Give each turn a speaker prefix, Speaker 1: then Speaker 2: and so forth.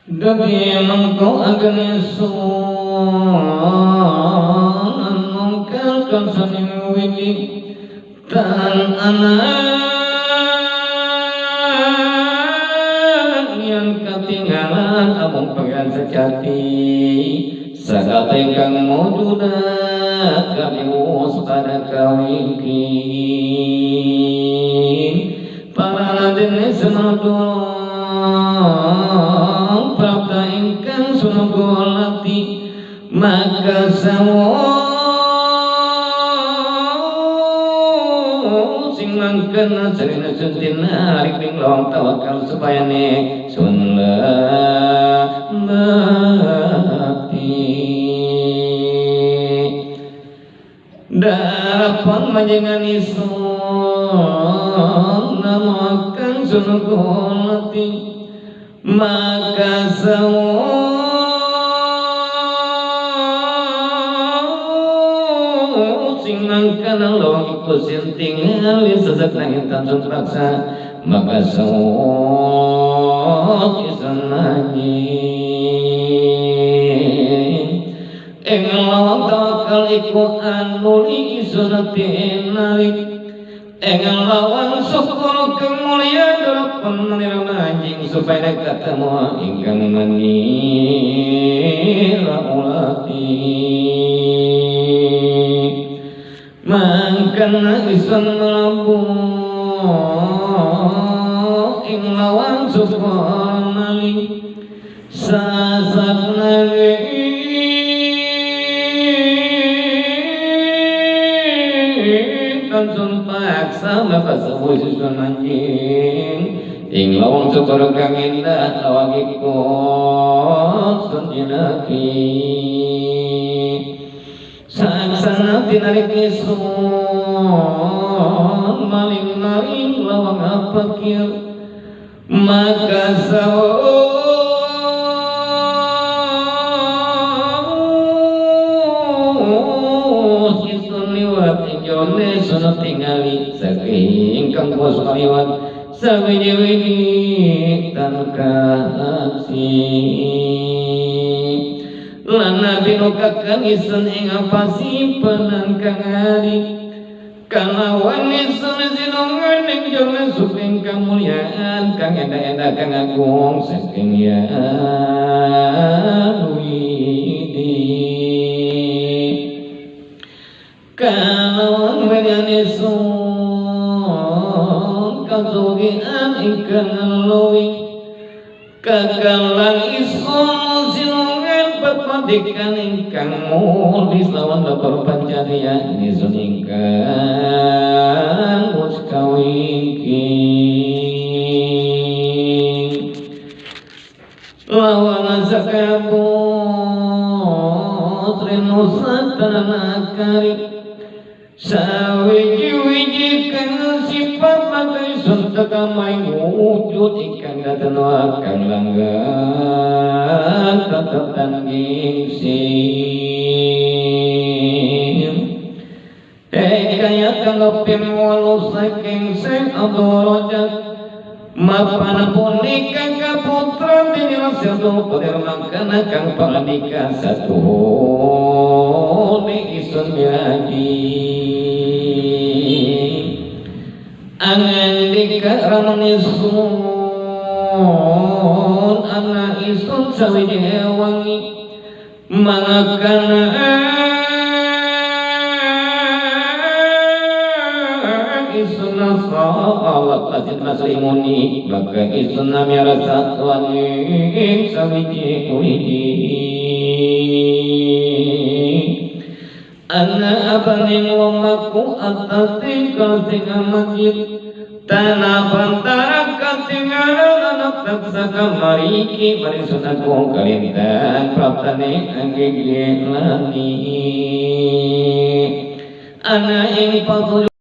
Speaker 1: Dadi mengko ageng sun mungkal kansaning wini tan anak yang ketinggalan amung pengen sejati sagala ingkang mawujudat kami wus pada kawingking para ladene senodong prapta ingkang sunugolati maka sawo sing mangkena sarina sun tinarik ning lawang tawakal supayane sun bakti darapan manjengan isun namo kang sunugolati maka sawo sing mangkana lawang iku sing tingali sesek nanging tansah paksa maka sawo isun anjing ing lawang tawakal iku anuli isun tinarik ing lawang syukur kang mulya darapan manjing supaya ketemu ingkang manira ulati mangkana isun mlebu ing lawang syukur maling sasak tansah paksa maka sewu susun anjing ing lawang syukur kang endah lawang iku sun jinaki saksana tinarik isun maling-maling lawang apakir maka sawu jone sono tingali saking kang kuasa kaliwat sawiji-wiji tan kaksi lan nabi kakang isun ing pasimpenan kang adi kalawan isun sinungan ing jone suping kamulyaan kang endah-endah kang agung saking ya widi kalawan wedyan isun kasugian ingkang luwih kakalang isun sinungan pepandikan ingkang mulis lawan lapor pancarian isun ingkang wis kawingking lawan sakabut rinusa tanakari sawiji-wiji kang sifat maka isun teka maing wujud ingkang dateno kang langgan tetep tangging sin kaya kang pimulu saking sing adoroja mapan punika kaputra dinira satu putir mangkana kang pangandika satu ni isun miaji angandika ramun isun ana isun sawiji wangi mangkana isun salat ajin maslimuni maka isun nami rasa tuaning sawiji wiji ana abaning lomaku atati kasinga masjid tanah bantara katingaran anak taksa kamariki mari sunaku kalintan praptane anggegilani ana ing patuju